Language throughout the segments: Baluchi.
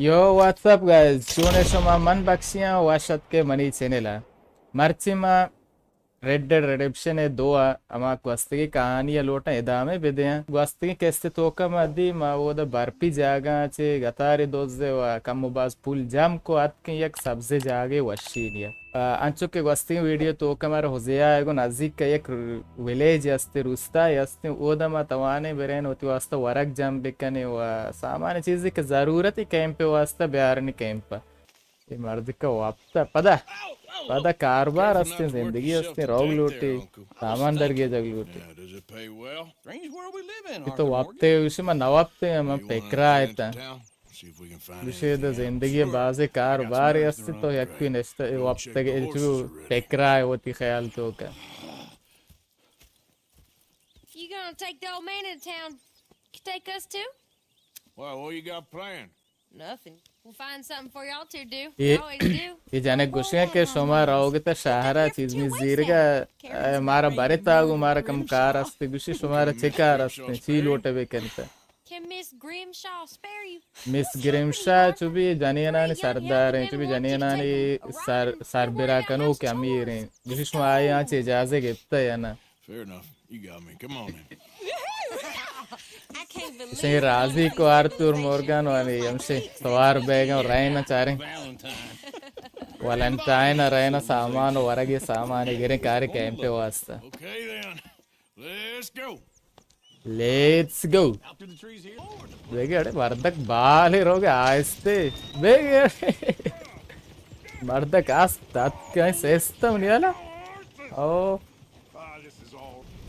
یو، واٹس اپ گائز، چون اِت شما؟ من بخشی آں، وش اتک ئے منی چینل ءَ۔ مرچی ما ریڈ ڈیڈ ریڈیمپشن دو ءِ ہما گوستگیں کہانی ءَ لوٹاں ادامہ بدیاں۔ گوستگیں قسط ءِ توکا ما دی، ما اودا برپی جاگہ چہ گتارے دزّ ءُ کم ءُ باز پول جم کو، اتکیں یک سبزیں جاگہے وشی نیہ۔ آ، انچو کہ گوستگیں ویڈیو توکا مارا حذیفہ ءَ گوں نزیک ءَ یک ویلیج است، روستائے است، اودا ما توانیں برین وتی واسطہ ورگ جم بکنیں ءُ سامان چیزے کہ ضرورت کیمپ ءِ واسطہ بیارنی کیمپ ءَ۔ اے مردکا وپتہ پدا، پدا کاربار استیں، زندگی استیں، روگ لوٹی، سامان درگیجگ لوٹی۔ اے تو وپتے، گوشی من نہ وپتے، من پکرا اتاں۔ گوشی ادا زندگی بازیں کاربارے است، تو یکی نشتہ، اے وپتگ، اے چو پکرا اے وتی خیال توکا۔ You gonna take the old man into town? You take us too? Why, what you got planned? Nothing. We'll find something for y'all to do. A, always do. A junk گوشی کہ شما روگت شہر ءَ چیز می زیرگا، اے، مارا برے تاگو، مارا کم کار است۔ گوشی شمارا چے کار است؟ چی لوٹ بکنت؟ Can Miss Grimshaw spare you? مس گریمشا چو بی جنینانی سردار ایں، چو بی جنینانی سر، سربرا کنوک امیر ایں۔ گوشی شما آئی آں چے اجازہ گپتہ یا نہ؟ Fair enough. You got me. Come on in. I can't believe اشیں راضی کو آرتور مورگان وانی ہمشے سوار بیگا رہنا چاریں۔ ویلنٹائن رہنا سامان ءُ ورگی سامان گریں کارے کیمپ ءِ واسطہ۔ Okay then. Let's go. Let's go. Out through the trees here. بیگے اڑے مردک بالے روگے آہستے۔ بیگے اڑے مردک است اتکیں سسٹم نیالا۔ او۔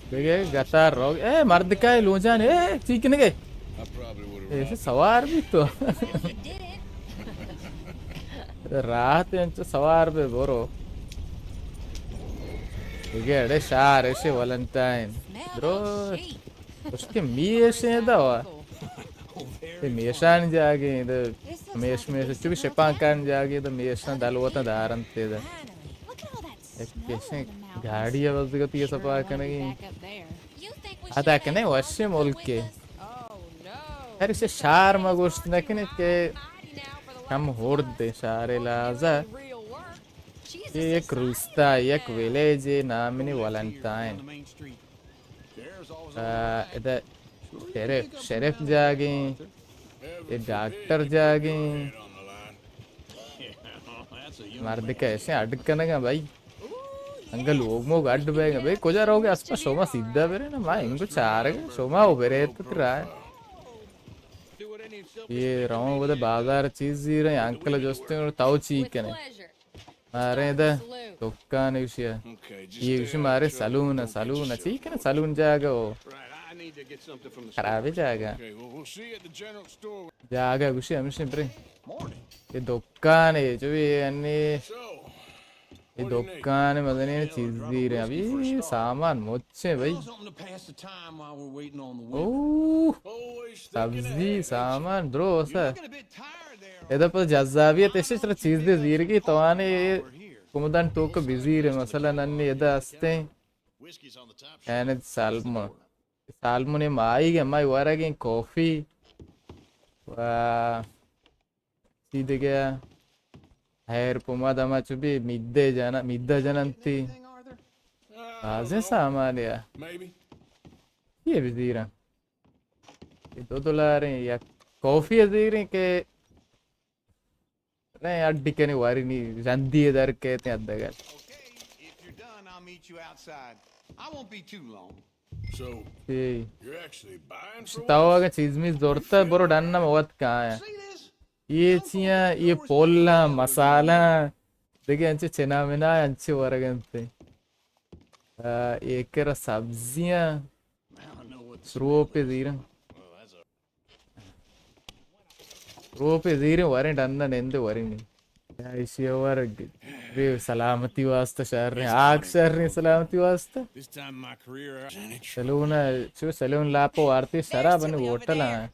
بیگے گتار روگ۔ اے مردکا لونجان، اے چی کنگے؟ اے سوار بی تو۔ راحت انچو سوار بے برو۔ دگہ اڑے شہر ایشی ویلنٹائن۔ درو۔ اشکے میش ایں دا وا۔ اے میشان جاگے دا۔ میش، میش، چو بی شپانکان جاگے دا، میشان دلوتاں دارنت دا۔ یک کشیں گاڑی ءَ بزگتی ءَ سپا کنگی۔ ادا کنے وشیں ملکے۔ ہر ایشی شہر ما گوشت نہ کنیت کہ کم ہرد ایں شہر ءِ لحاظ ءَ۔ اے یک روستا، یک ویلیج ءِ نام نی ویلنٹائن۔ آ، ادا شریف، شریف جاگیں، اے ڈاکٹر جاگیں۔ مردکا ایشی اڈ کنگا بھائی۔ انگا لوگ موگ اڈ بیگا۔ بھئی کجا روگے؟ اسپا شما سیدھا برے نا، ما انگو چارگا، شما او برے تو ترا۔ اے رواں ودا بازار چیز زیریں، انکل جستیں، تو چی کنے؟ مارے ادا دکان ایشی ءَ۔ اے ایشی مارے سلون ءَ، سلون ءَ۔ چی کنے سلون جاگہ او؟ خرابیں جاگہ۔ جاگہ گوشی ہمیشی برے۔ اے دکان اے، چو اے انی، اے دکان مزنیں چیز زیریں۔ ابھی سامان مچیں بھائی۔ اوہ، سبزی، سامان، درو اسا۔ ادا پہ جذابیت ایشی چرا چیز دے زیرگی توانے کمدان ٹوک بزیر، مثلاً انی ادا استیں۔ یعنی سالمون، سالمون مائی گے، مائی ورگیں کافی و چی دگہ۔ ہیر پماد ہما چو بی میدے جنا، میدہ جننتی۔ بازیں سامان یا۔ یہ بزیرن۔ اے دو دلاریں، یک کافی ءَ زیریں کہ نہ اڈی کنی واری نی رندی ءَ در کیت ادگل۔ تو اگہ چیز میز زرتہ برو ڈن ءَ موت کایا۔ یہ چیاں، یہ پولاں، مسالاں، دگہ انچے چنا منا انچے ورگ انت۔ آ، ایکر سبزیاں، سروپے زیرن۔ روپے زیریں وریں ڈن ءَ نندے وریں۔ یا ایشی ءَ ورگ بے سلامتی واسطہ شریں، آگ شریں سلامتی واسطہ۔ سلون ءَ، چو سلون لاپ ءَ وارتی شراب نی ہوٹل آں۔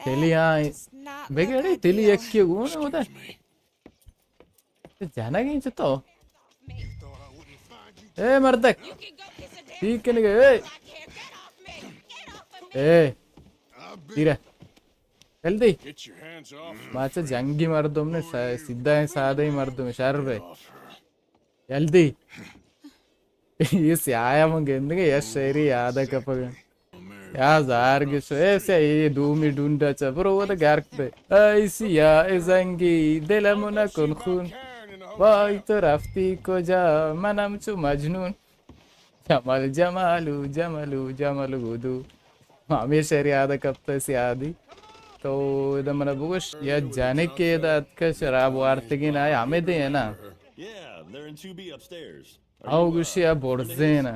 تلی آں۔ بگڑی تلی یکی گون ہوتا۔ جنگ انچ تو۔ اے مردک۔ ٹھیک کنگے، اے۔ اے۔ تیرہ۔ جلدی. ما چہ جنگی مردم نے، سا-، سیدھا ہیں، سادہ ہی مردم، شر بے. جلدی. یہ سیاہ من گندگے، یا شعری یاد کپگ. یا زار گشو، ایسے یہ دومی ڈونڈا چا، برو وہ گرک دے. ای سیاہ زنگی، دل من کن خون. وای تو رفتی کجا، منم چو مجنون. جمل جمالو، جملو، جمل گودو. ہمیشہ یار یاد کپتہ سیادی. تو ادا منا بگوش، یا جنکے ادا اتکہ شراب وارتگین آئے ہمے دے نا. او گوشی آ برزین.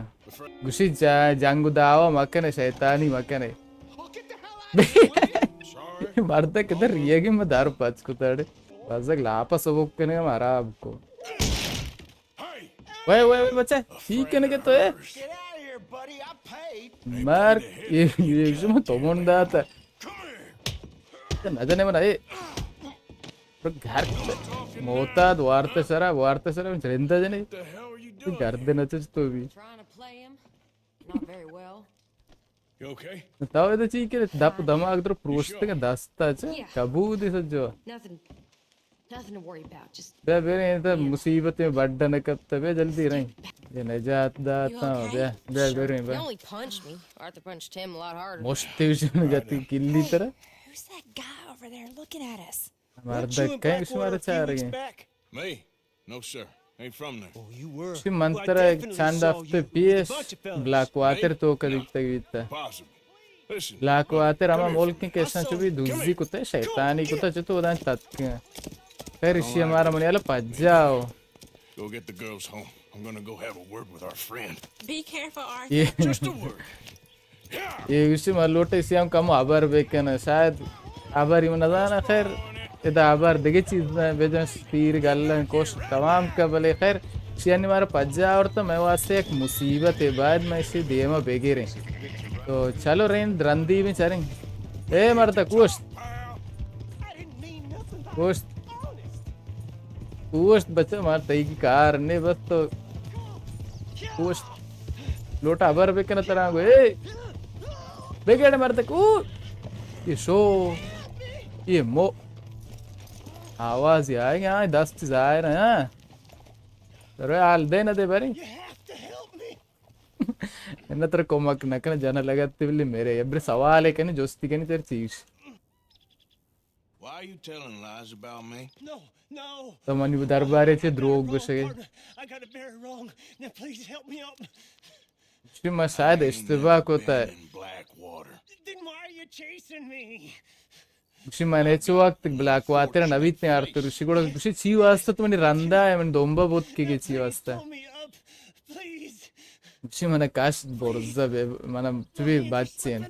گوشی جا-، جنگ و دعوا مکنے، شیطانی مکنے. مردہ کدھر ریگی میں دار پچ کتاڑے. بزگ لاپا سبک کنے ہم حراب کو. وے، وے، وے، بچہ، چی کنگے تو، اے؟ مار، یہ، یہ شما تو من داتا. نہ جنے منا، اے. گھر موتا دوارت سرا، وارت سرا، رندہ جنے. گردن اچ تو بھی. تو ادا چی کرے؟ دپ دماغ در پروشتگ، دستا چہ کبودی سجو. Nothing to worry about. Just بیا بریں، تا مصیبت میں بڈ نہ کپتا، بیا جلدی رہیں. یہ نجات داتا، بیا، بیا بریں، بیا. He only punched me. Arthur punched him a lot harder. مشتی وشن گتی کلی ترا. Who's that guy over there looking at us? مرد کہیں شمارا چارگیں. Me? No, sir. Ain't from there. شی من ترا چند ہفتے پیش بلیک واتر تو کدی تک بیتا. Possible. Listen, بلیک واتر ہما ملک کہ اشاں چو بھی دوزی کتے، شیطانی کتے، چو تو دان تتکیں. خیر، اشی ہمارا منی حالا پجاؤ. Go get the girls home. I'm gonna go have a word with our friend. Be careful, Arthur. یہ Just a word. یہ گوشی من لوٹے اسی ہم کم ہبر بکن، شاید ہبری من نزانہ. خیر، ادا ہبر دگہ چیز نہ، بجن پیر گلن کوش تمام کا، بلے خیر، شیانی مارا پجا آورتا، میں واسطے ایک مصیبت ہے، باید میں اسی دیما بگیریں. تو چلو رین درندی بھی چریں. اے مرد کوشت. کوشت. کوشت بچہ مار تئی کی کار نے بس تو. کوشت. لوٹا ہبر بکن ترا گو، اے. بگڑ مرد کو. یہ شو. یہ مو. آواز یہ آئے گا، دست ظاہر ہے، ہاں. ارے حال دے نہ دے بری. انہ تر کمک نہ کن، جنہ لگت بلی میرے. ابر سوال ہے کنی، جستی کنی تر چیز. Why are you telling lies about me? No, no. تو منی دربارے چہ دروگ گوشگے. I got a very wrong. Now please help me out. شی ما شاید اشتباہ کوتا. Then why are you chasing me? گوشی من ہچ وقت بلیک واتر نہ بیت آرتر. گوشی گڑا گوشی چی واسطہ تو منی رندا ہے، من دومبا بوت کہ چی واسطہ؟ گوشی من کاش برزا بے، من چو بی بچین.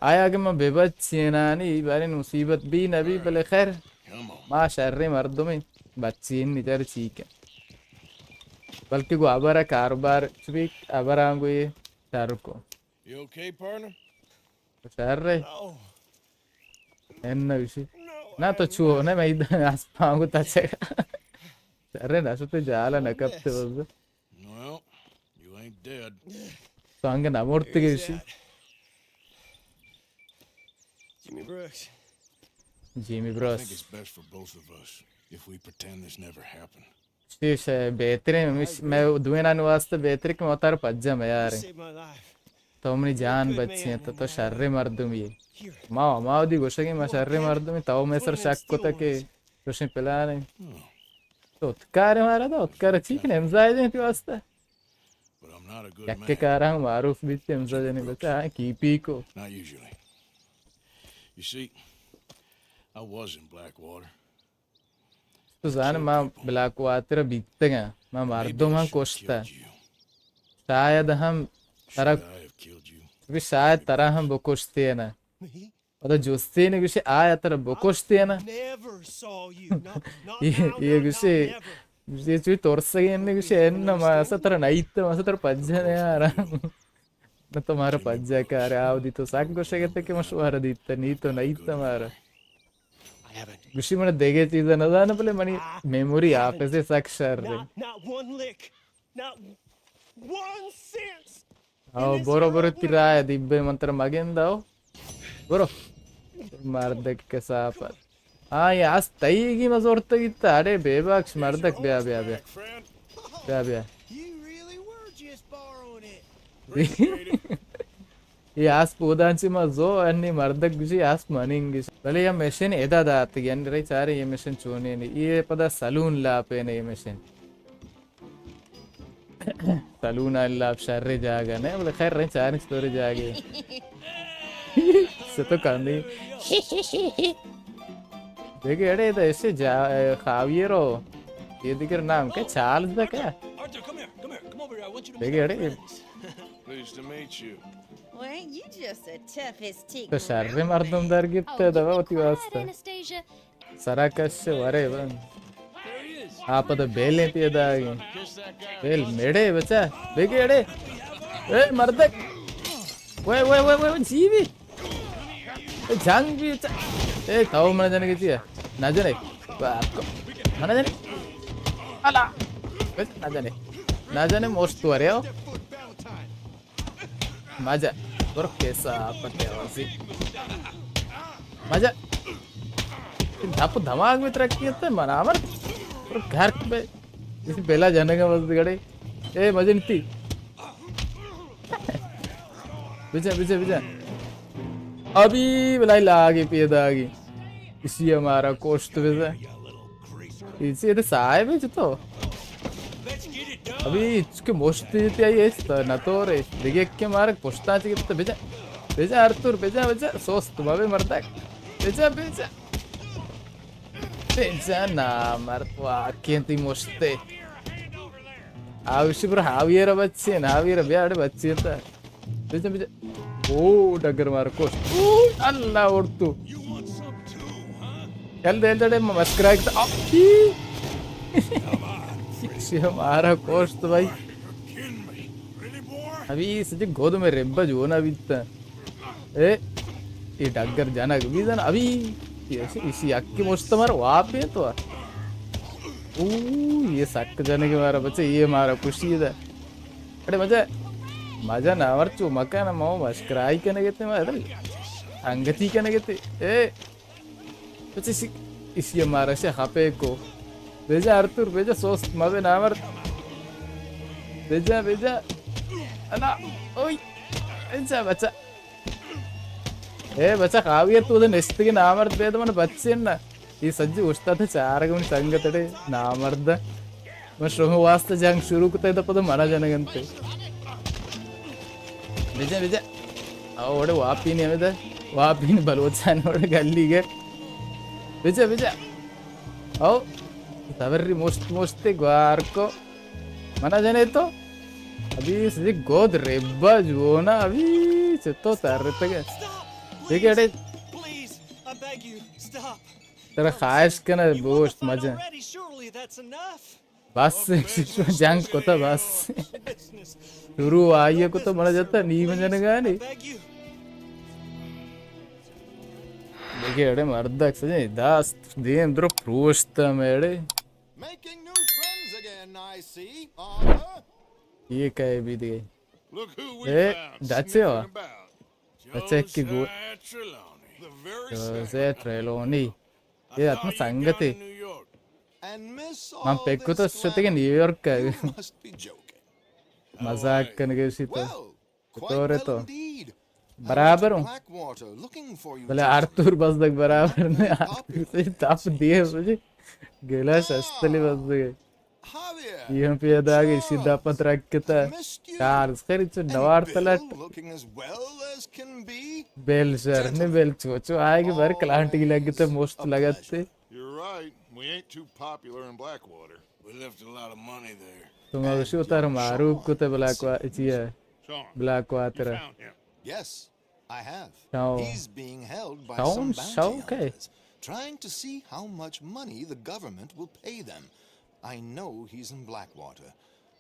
آیا اگہ من بے بچینانی بارین مصیبت بی نہ بی، بلے خیر، ما شریں مردمیں، بچین نی تر چی کن. بلکہ گو ابرا کاروبار چو بی ابرا گو یہ شر کو. You okay, partner? شر رے. ان نہ گوشی. نہ تو چو نہ، میں اسپاں گو تا چگا. شر رے، نہ شتے جالا نہ کپتے بس. Well, you ain't dead. تو انگہ نہ مرتے گوشی. Jimmy Brooks. Jimmy Bruce. I think it's best for both of us if we pretend this never happened. چیش بہترین، مش-، میں دوینانی واسطہ بہتر کہ ما تر پجا میاریں. تو منی جان بچی انت، تو شر مردمی. ما، ما ودی گوشگیں ما شر مردمی، تو میں سر شک کتا کہ چوشیں پلان ہے. تو اتکار مارا دا، اتکار چی کن امضا دیں تی واسطہ. یک کارا معروف بیت امضا دیں بچا، ہاں، کی پی کو. Not usually. You see, I was in Blackwater. تو زان ما بلیک واتر بیتگاں، ما مردم ہم کشتا. شاید ہم ترا، شاید ترا ہم بکشتے نا. پدا جستے نے گوشے آیا ترا بکشتے نا. یہ، یہ گوشے، یہ چوی ترسگے نے گوشے، ان ما اسا ترا نئیت، ما اسا ترا پجنے آرا. نہ تو مارا پجا کارے، آودی تو سک گوشگتے کہ مشوار دیتا، نی تو نئیت مارا. گوشی من دگہ چیز نہ زاناں، بلے منی میموری حافظے سک شر ہے. او برو برو تی راہ دیبے من ترا مگند او. برو. مردک کسافت. ہاں، یہ اسپ تئیگی ما زورتگیت. اڑے بے بخش مردک، بیا، بیا، بیا. بیا، بیا. یہ اسپ اودان چی ما زو، انی مردک گوشی اسپ مننگش. بلے یہ مشن ادا داتگی، انی رئی چارے یہ مشن چونیں. یہ پدا سلون لاپے نے یہ مشن. سلون اللہ شر جاگہ نہ، بلے خیر رہے چاریں چطور جاگے. ستو کاندی. دیکھے اڑے تو ایسے جا، خاویے رو. یہ دیگر نام کیا؟ چارلز دا کیا؟ دیکھے اڑے. Pleased to meet you. Well, you just the toughest tick تو شر around. مردم در گیت دوا وتی واسطہ. سرا کش ورے بند. آپ تو بیلیں پیدا آگی. بیل میڑے بچا. بیگے اڑے. اے مردک. وے، وے، وے، وے، وے، جی بی. اے جنگ بی بچا. اے تاو من جنے کی چیئے؟ نہ جنے. من جنے. الا. بس نہ جنے. نہ جنے موشت ورے ہو. مجا. برو کیسا پتے وزی. مجا. دپ دماغ میں ترقی ہے من آمر. برو گھر پہ. اس بلا جانے کا بس گڑے. اے مجا نتی. بجا، بجا، بجا. ابھی بلائی لاگی پیدا آگی. اسی ہمارا کوشت بزا. اسی ادھر صاحب ہے جو تو. ابھی اس کے موشتی تی آئی ہے، اس طرح نہ تو رے. دیکھے کہ مارک پوچھتا چاہیے تو بجا. بجا ارتور، بجا، بجا. سوست بابے مردک. بجا، بجا. بجا نا مرد، واقعی تی موشتے. آوشی پر ہاویے را بچے، ناویے را بیاڑے بچے تا. بجا، بجا. او، ڈگر مار کوش. او، اللہ اورتو. چل دے، دے، دے، مسکرا ایک تا. اب کی؟ سی ہمارا کوش تو بھائی. ابھی سجے گود میں رمبا جو نا بیتا. اے، یہ ڈگر جنگ بھی زن ابھی. یہ اسی، اسی اکی مشتمر واپے تو. او، یہ سک جنگ مارا بچے، یہ مارا خوشی دا. اڑے مجا، مجا نہ مرچو مکان مو مسکرائی کنگے تے، ما ادل انگتی کنگے تے. اے، بچے سی، اسی مارا شے خپے کو. بیجا ارتور، بیجا سوست مبے نامرد. بیجا، بیجا. انا، اوئی. بیجا بچا. اے بچا خاویر تو دے نشتگی نامرد بید من بچے نا. یہ سجی اوشتات چارگ من سنگت اڑے نامرد. من شما واسطہ جنگ شروع کتے دا پدا منا جنگ انتے. بجا، بجا. او وڑے واپی نہیں ہمیں دا. واپی نہیں بلوچان وڑے گلی گئے. بجا، بجا. او. تبری مشت مشت گوار کو. منا جنے تو. ابھی سجی گود ریبا جو نا ابھی چتو تر رہتے گئے. دیکھے اڑے. ترا خواہش کنه بوشت مجن. بس، جنگ کتا بس. شروع آئیے کتا منا جتا نیم جنگانی. دیکھے اڑے مردک سجن دست دیم درو پروشتا میڑے. یہ کہے بھی دے. اے، ڈچے ہو؟ بچہ کی گو-، جوزے ٹریلونی. اے اتنا سنگتے. من پکو تو شتے کہ نیویارک کا. مزاق کنگے اسی تو. چطور ہے تو؟ برابر ہوں. بلے آرتور بزدگ برابر نے. آرتور سے تپ دیے سوچے. گلاش استلی بزدگ. یہ ہم پیدا گئی، اسی دپت رکھتا. چارلز خیر چو نوار تلٹ. بیل شر نے، بیل چو چو آئے گے بر کلانٹی لگتے، مشت لگتے. You're right. We ain't too popular in Blackwater. We left a lot of money there. تو موشی اتر معروف کتے بلاک وا-، چیئے؟ Sean, بلاک واتر. You found him. Yes, I have. شاو-، He's being held by some شاون، bounty شاو کئے؟ Hunters, trying to see how much money the government will pay them. I know he's in Blackwater,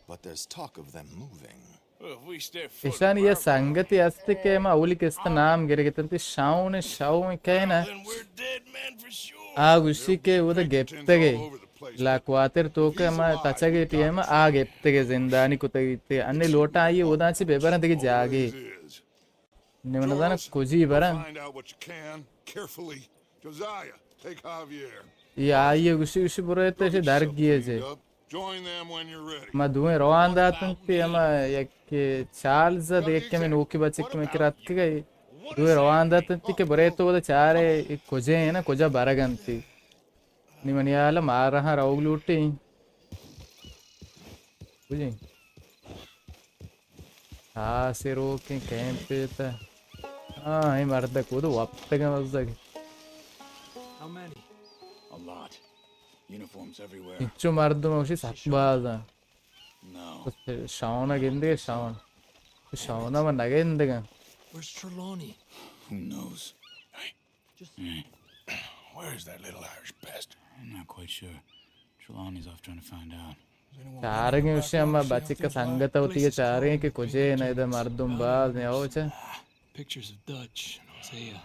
but there's talk of them moving. Well, if we step foot in ایشانی یه America, سنگتی است که ما اولی کست نام گرگتنتی شاون، شاون کئے نا؟ Then we're dead men for sure. آ گوشی که او ده گپتگه. بلاک واتر تو که ما تچگه ٹیم آ گپتگه زندانی کتگی تے. انی لوٹا آئی او دان چی ببرن دگه جاگه. نی من نزاناں کجی براں۔ Find out what you can, carefully. Josiah, take Javier. اے آئی ءَ گوشی، گوشی برو ات، ایشی درگی ءَ چہ۔ Join them when you're ready. ما دوئیں روان داتنتی، ہما یک چارلز ءَ، دگہ کمے نوکی بچک کہ مئے کرا اتکگ ات، دوئیں روان داتنتی کہ برے تو ودا چارے اے کجا ایں نا، کجا برگ انتی۔ نی منی ہیال ءَ مارا ہاں روگ لوٹیں۔ بجیں۔ ہاسے روکیں کیمپے تہ۔ ہاں، اے مردک اود وپتگ ءَ مزگ۔ How many? A lot. Uniforms everywhere. انچو مردم اوشی سک باز اں۔ No. شاون ءَ گندے، شاون۔ شاون ءَ من نہ گندگاں۔ Where's Trelawny? Who knows? Just Where is that little Irish bastard? I'm not quite sure. Trelawny's off trying to find out. چارگیں، اوشی ہما بچک ءِ سنگت ءَ وتی چارگیں کہ کجے نہ، ادا مردم باز نہ او چہ۔ Pictures of Dutch and Hosea.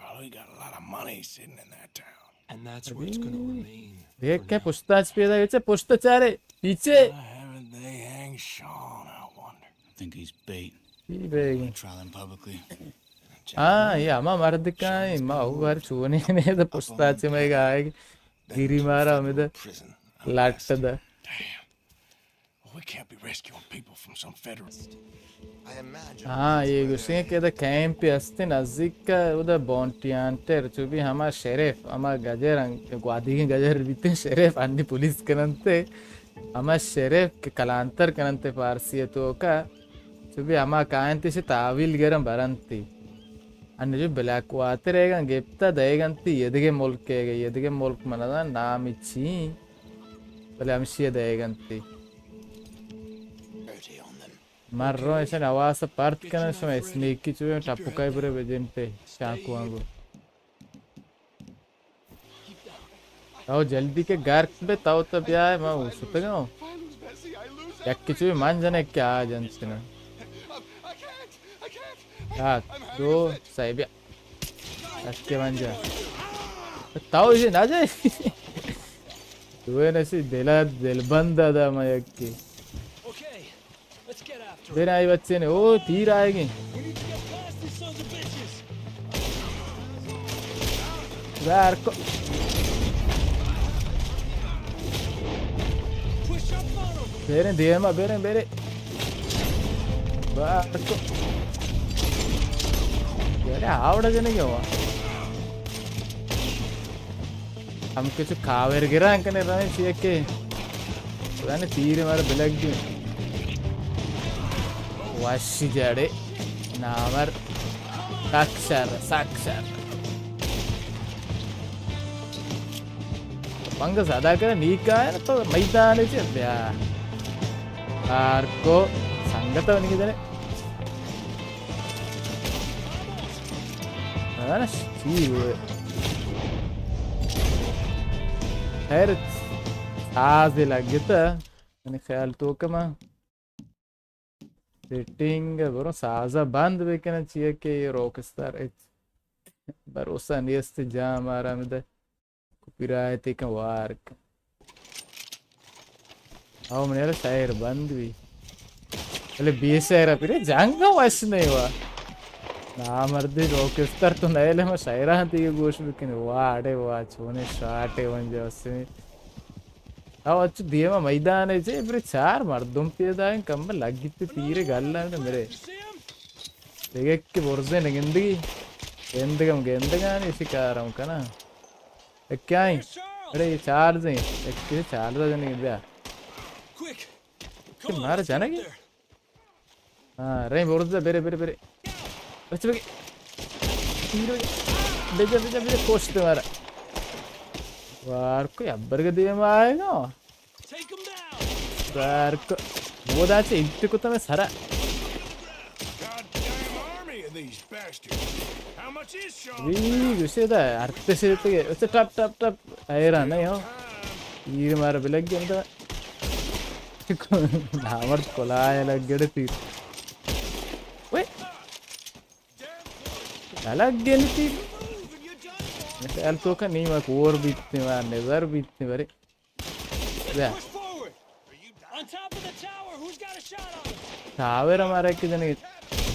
Oh, he got a lot of money sitting in that town. And that's where it's gonna remain. دیکھ کہ پشتا چ پیدا، چہ پشت چارے، پیچھے۔ Why haven't they hanged Sean, I wonder? I think he's bait. He beg. Trial him publicly. ہاں، اے ہما مردک ایں، ما او ہر چونیں نے تو پشتا چ مئے گائے گری مارا ہمیں دا لٹ دا۔ Well, we can't be rescuing people from some federal. ہاں، اے گوشیں کہ ادا کیمپ ہستیں نزیک ءَ، ادا باؤنٹی ہنٹر، چو بی ہما شریف، ہما گجر انت، گوادیگیں گجر بیتیں شریف، انی پولیس کننتے۔ ہما شریف کہ کلانتر کننتے فارسی ءِ توکا، چو بی ہما کاینت ایشی تحویل گرن برنتی۔ انی جو بلیک واٹر ایگن گپتا دئیگنتی، یدگہ ملک ایگہ، یدگہ ملک من نزاناں نامی چی، بلے ہمشی دئیگنتی۔ من رو ایشانی حواس پرت کناں، شما اسنیکی چو ٹپکائی برے بجنتے، چاکواں گو۔ تو جلدی کہ گرک بے، تو تو بیائے، ما اوشتگاں۔ یکی چو من جنے کیا جنت کناں۔ یک، دو، سئے بیا۔ یک کہ من جا۔ تو ایشی نہ جائے۔ تو نشی دل، دل بند دا ما یکی۔ Okay, let's get after it. بنا ای بچے نے، او تیر آئے گی۔ We need to get past these sons of bitches. یار کو۔ Push up on 'em. بیریں دیما، بیریں، بیریں۔ بار کو۔ یار آوڑا جنے گیا ہوا۔ ہم کچھ کاور گران کنے رہے چیئے کہ پتہ نہیں تیر مارا بلگ دی۔ واشی جاڑے۔ نامر۔ سک شر، سک شر۔ پنگ زیادہ کرے نیکا ہے نا تو میدان چے بیا۔ آرکو سنگت ونی دنے۔ نہ، نہ، چی ہوئے؟ خیر، ساز لگتا۔ منی خیال تو کما سیٹنگ برو سازا بند بکنن، چیئے کہ روک اسٹار اچ بھروسہ نیست، جام آرام دے۔ کپی رائٹ کن وار کن۔ او من یار شاعر بند بی۔ بلے بے شاعر پھر جنگ وش نہیں ہوا۔ نامردی روک اسٹار تو نئے لے ما شاعران دیگہ گوش بکن۔ واہ، اڑے واہ، چونے شاٹے ونجا اسے۔ او اچ دیما میدان ہے جے، برے چار مردم پیدا ہیں، کم لگیت تیرے گل ہے میرے۔ دیگہ کہ برزے نگندگی۔ گندگم گندگانی شکارم کنا۔ اے کیا ہیں؟ اڑے، اے چارج ہیں۔ اے چارج جنے بیا۔ کہ مارا جنگی؟ ہاں، رے برزا، برے، برے، برے۔ بچ بگی۔ تیرو۔ بجا، بجا، بجا، کوشت مارا۔ وار کو ابر کے دیما آئے گا۔ وار کو۔ وہ دا چے انت کو تمہیں سرا۔ وی، گوشے دا، ارتے سے تے، اسے ٹپ، ٹپ، ٹپ۔ حیران نہیں ہو۔ تیر مارا بلگ گیا دا۔ نامرد کلائے لگ گڑے تیر۔ وے۔ نہ لگ گئے تیر۔ مثال تو کا نہیں، میں کور بیتنے، میں نظر بیتنے، برے۔ بیا۔ ٹاور ہمارا ایک جنے۔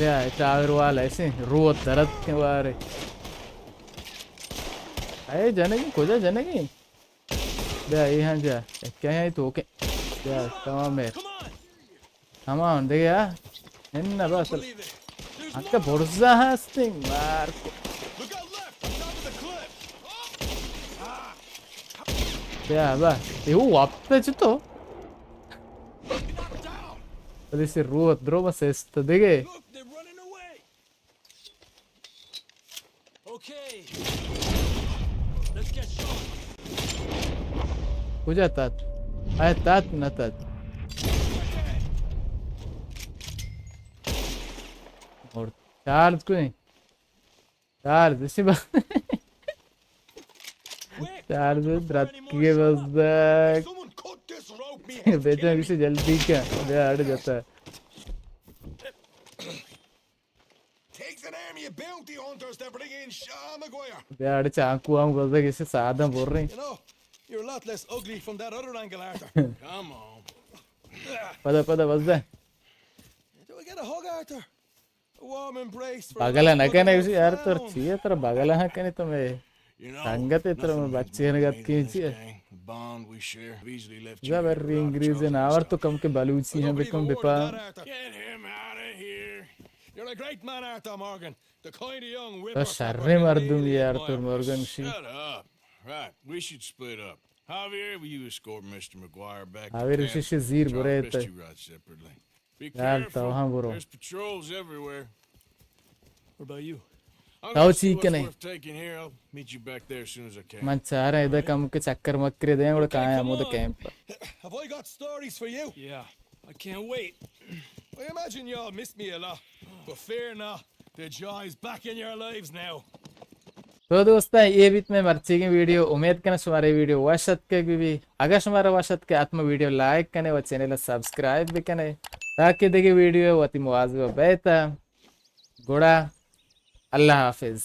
بیا، اے ٹاور والا ایسے روت درد کے وارے۔ اے جنگی، کجا جنگی؟ بیا، اے ہاں بیا۔ کیا ہے تو کے؟ بیا، تمام ہے۔ ہما ہم دیگه، ہا؟ نہ، بس۔ انکا برزا ہستی، مار کو۔ بیا، با۔ اے وہ وقت ہے چطور؟ بلے سے روت درو بس است دیگه۔ Okay. Let's get going. کجا تات؟ اے تات نہ تات۔ اور چارج کوئی؟ چارج اسی بات۔ چارج درات کیے بس۔ بیچا کسی جلدی کن۔ بیا اڑ جاتا ہے۔ Takes an army of bounty hunters to bring in Sean McGuire. بیا اڑ چانکو ہم گزا کسی سادہ بور رہی۔ You know, you're a lot less ugly from that other angle, Arthur. Come on. پدا، پدا، بس دے۔ Do we get a hug, Arthur? A warm embrace for a بغل نہ کنے اسی یار، تو چیئے تر بغل نہ کنے تو میں سنگت ء ترا من بچے ہنگت کیں چی؟ زبر انگریز ناور تو کم کے بلوچی ہیں بکم بپا۔ تو شر مردم یار تو مورگن شی۔ آویر شش زیر برے تے۔ یار تو ہاں برو۔ تو چی کنے؟ من چاریں ادا کم کے چکر مکرے دیں گڑا کائیں ہمود camp. Have I got stories for you? Yeah, I can't wait. I imagine y'all miss me a lot, but fear not, the joy is back in your lives now. تو دوستاں، اے بیت مئے مرچیگیں ویڈیو۔ امید کناں شمارا اے ویڈیو وش اتکگ بہ بی۔ اگاں شمارا وش اتکگ، حتما ویڈیو لائک کنے و چینل سبسکرائب بکنے تاکہ دگہ ویڈیو وتی مواظب بیتا۔ گڑا اللہ حافظ۔